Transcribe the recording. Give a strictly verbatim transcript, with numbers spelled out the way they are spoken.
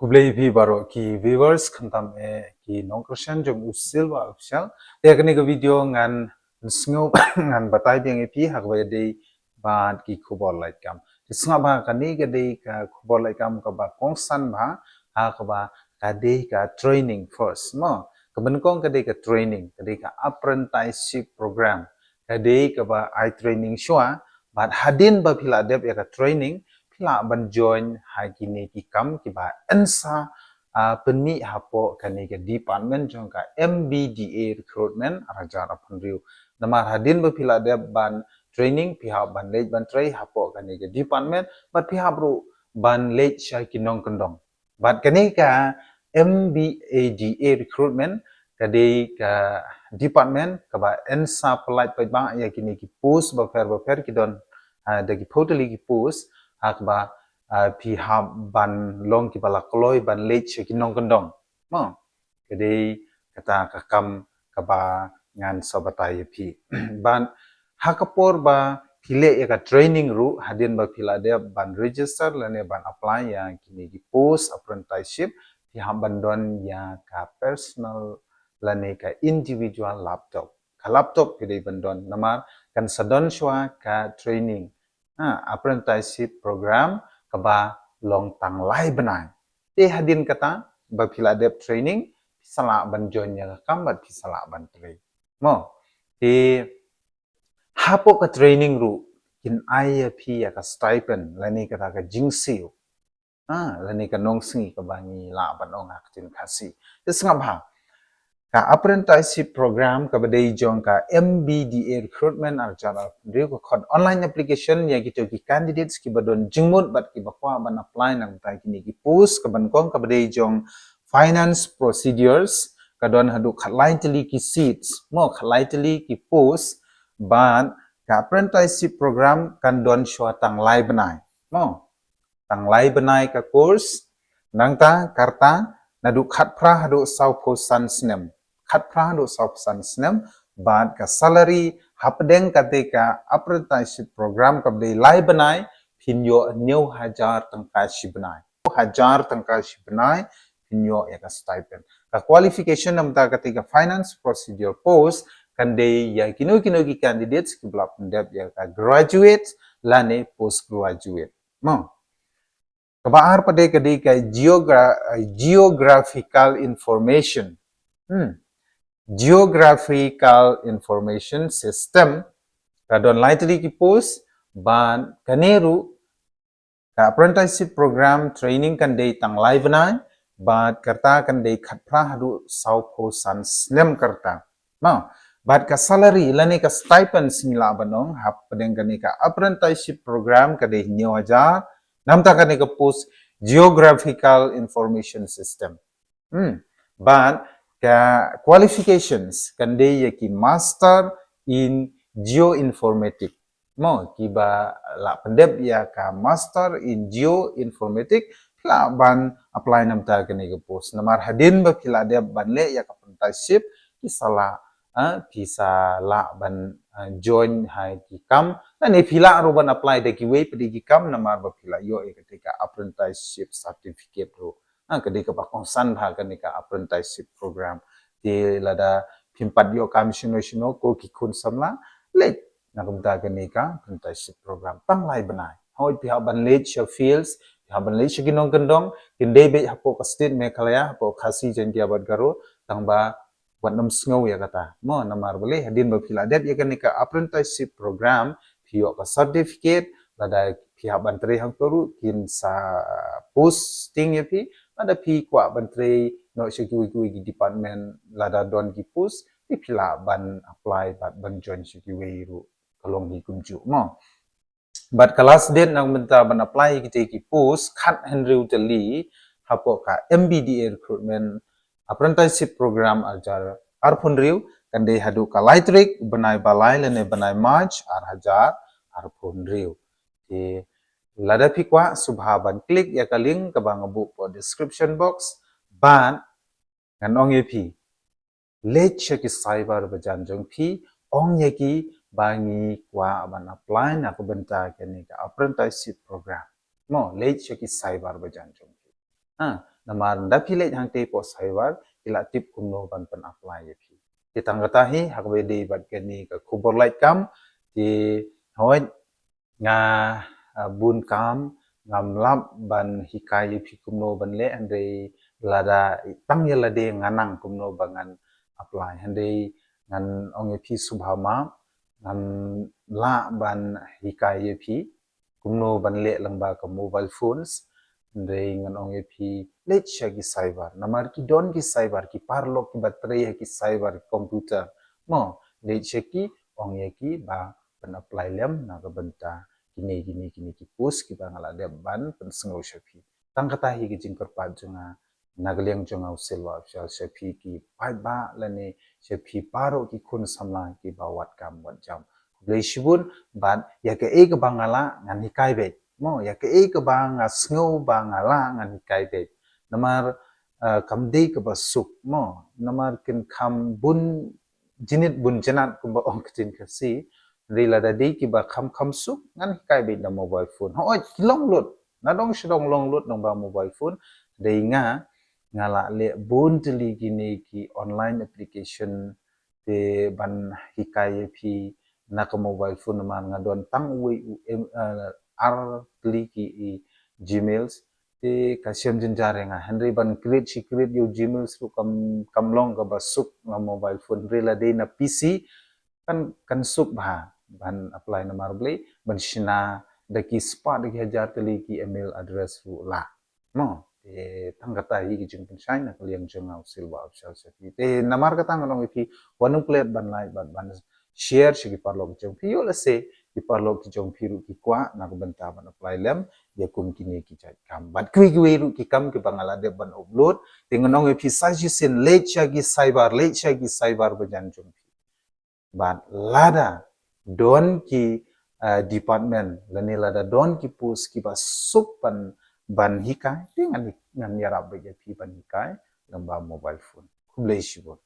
Khublei ïa phi baroh ki viewers, khamtam eh ki nongkyrshan jong U Silva Official. Te ha kane ka video ngan sngew ngan batai biang ïa phi ha kaba ïadei bad ki khubor lait kam. Te sngap ba kane ka dei ka khubor lait kam kaba kongsan ba ha kaba ka dei ka training first, mo. Kaba nyngkong ka dei ka training, ka dei ka apprenticeship program. Ka dei kaba ai training shuwa, bad hadien ba phi la dep ïa ka training, phi lah ban join ha kine ki kam kiba yn sa, ah, pynmih hapoh kane ka department jong ka M B D A recruitment ar hajar arphew hynriew. Namar hadien ba phi la dep ban training, phi hap ban leit ban trei hapoh kane ka department, bad phi hap ruh ban leit sha ki nongkyndong. Bad kane ka M B A D A recruitment ka dei ka department kaba yn sa pynlait paidbah ïa kine ki post bapher bapher, ki don, ah, da ki phew tylli ki post, ha kaba, ah, phi hap ban long kiba la kloi ban leit sha ki nongkyndong. Mo, ka dei kata ka kam kaba ngan sa batai ïa phi. Bad ha ka por ba phi leh ïa ka training ruh, hadien ba phi la dep ban register lane ban apply ïa kine ki post apprenticeship, phi hap ban don ïa ka personal lane ka individual laptop. Ka laptop phi dei ban don, namar kan sa don shuwa ka training, ha, apprenticeship program kaba long tang lai bnai. Te hadien kata ba phi la dep training, phi sa lah ban join ïa ka kam bad phi sa lah ban trei. Mo, te hapoh ka training ruh kin ai ïa phi ïa ka stipend lane kata ka jingsiew, ha, lane ka nongsngi kaba ngi lah ban ong ha ka ktien Khasi. Te sngap ba ha ka apprenticeship program kaba dei jong ka M B D A recruitment ar hajar arphew hynriew, ka khot online application ïa kito ki candidates kiba don jingmut bad kiba kwah ban apply na ka bynta kine ki post. Kaba nyngkong kaba dei jong finance procedures, ka don haduh khatlai tylli ki seats, mo, khatlai tylli ki post, bad ka apprenticeship program kan don shuwa tang lai bnai, mo. Tang lai bnai ka course, nangta ka rta naduh khatphra haduh sawphew san snem. Khatphra haduh sawphew san snem, bad ka salary hapdeng kata ka apprenticeship program kaba dei lai bnai, phin ïoh hynñiew hajar tyngka shi bnai. Hynñiew hajar tyngka shi bnai, phin ïoh ïa ka stipend. Ka qualification na ka bynta kata ka finance procedure post kan dei ïa kino kino ki candidates kiba la pyndep ïa ka graduate lane postgraduate. Mo. Kaba ar pat ka dei ka geogra-, geographical information. Hmm. Geographical information system. Ka don lai tylli ki post, bad kane ruh ka apprenticeship program training kan dei tang lai bnai, bad ka rta kan dei khatphra haduh sawphew san snem ka rta. Mo, bad ka salary lane ka stipend, sngi lah ban ong, hapdeng kane ka apprenticeship program ka dei hynñiew hajar, na ka bynta kane ka post geographical information system. Hmm. Bad ka qualifications kan dei ïa ki master in geoinformatic. Mo, kiba la pyndep ïa ka master in geoinformatic, phi lah ban apply na ka bynta kane ka post. Namar hadien ba phi la dep ban leh ïa ka apprenticeship, phi sa lah, eh, phi sa lah ban, eh, join ha ki kam. Lane phi lah ruh ban apply da kiwei pat ki kam namar ba phi la ïoh ïa kata ka apprenticeship certificate ruh. Ha, ka dei kaba kongsan ba ha kane ka apprenticeship program. Te lada phim pat ïoh kam shano shano ko ki khun samla, leit na ka bynta kane ka apprenticeship program tang lai bnai. Hooid, phi hap ban leit sha fields, phi hap ban leit sha ki nongkyndong, kin dei beit hapoh ka state Meghalaya, hapoh Khasi, Jaiñtia bad Garo, tang ba wat nym sngew ïa kata. Mo, namar balei, hadien ba phi la dep ïa kane ka apprenticeship program, phi ïoh ka certificate, lada phi hap ban trei hangto ruh kin sa posting ïa phi, lada phi kwah ban trei noh sha kiwei kiwei ki department, lada don ki post, phi lah ban apply bad ban join sha kiwei ruh ka long hi kumjuh, mo. Bad ka last date na ka bynta ban apply ïa kita ki post khathynriew tylli hapoh ka M B D A recruitment apprenticeship program ar hajar arphew hynriew kan dei haduh ka lai tarik bnai ba lai lane bnai March ar hajar arphew hynriew. Te lada phi kwah, sngewbha ban click ïa ka link kaba nga buh hapoh description box, bad ngan ong ïa phi, leit sha ki cyber ba jan jong phi, ong ïa ki ba ngi kwah ban apply na ka bynta kane ka apprenticeship program. Mo, leit sha ki cyber ba jan jong phi. Ha, Namar ynda phi leit hangtei hapoh cyber, ki la tip kumno ban pyn-apply ïa phi. Te tang kata hi, ha kaba ïadei bad kane ka khubor lait kam, te hooid, nga, ah, bun kam, ngam lap ban hikai ïa phi kumno ban leh, hynrei lada tang ïa lade nga nang kumno ba ngan apply. Hynrei ngan ong ïa phi sngewbha map, ngam lah ban hikai ïa phi kumno ban leh lyngba ka mobile phones. Hynrei ngan ong ïa phi, leit sha ki cyber. Namar ki don ki cyber, ki paralok kiba trei ha ki cyber, ki computer. Mo, leit sha ki, ong ïa ki ba pyn-apply lem na ka bynta kine, kine, kine ki post kiba nga la dep ban pynsngew sha phi. Tang kata hi ka jingkyrpad jong nga na ka liang jong nga u Silwa Official sha phi ki paidbah lane sha phi baroh ki khun samla kiba wad kam wad jam. Khublei shibun, bad ïa kaei kaba nga lah ngan hikai beit. Mo, ïa kaei kaba nga sngew ba nga lah ngan hikai beit. Namar, eh, kam dei kaba suk, mo, namar kin kham bun jinit bun jinat kumba ong ka ktien Khasi. Hynrei lada dei kiba kham kham suk, ngan hikai beit na mobile phone. Hooid, ki long lut. Na dong sha dong long lut lyngba mobile phone. Hynrei nga, nga la leh bun tylli kine ki online application, te ban hikai ïa phi na ka mobile phone, namar nga don tang uwei u em, eh, ar tylli ki, i, Gmails, te ka shem jynjar ïa nga. Hynrei ban create shi create ïa u Gmails ruh kam, kam long kaba suk na mobile phone. Hynrei lada dei na P C, kan, kan suk bha ban apply, namar balei, ban shna da ki spah da ki hajar tylli ki email address ruh lah. Mo, te tang kata hi ki jingpynshai na ka liang jong nga u Silwa Official sha phi. Te namar kata ngan ong ïa phi, wat nym klet ban like bad ban share sha ki paralok ki jong phi, ïoh lehse ki paralok ki jong phi ruh ki kwah na ka bynta ban apply lem ïa kum kine ki jait kam. Bad kiwei kiwei ruh ki kam kiba nga la dep ban upload, te ngan ong ïa phi, sa shisien leit sha ki cyber, leit sha ki cyber ba jan jong phi. Bad lada don ki, eh, department lane lada don ki post kiba suk ban, ban hikai, te ngan, ngan ïarap beit ïa phi ban hikai lyngba mobile phone. Khublei shibun.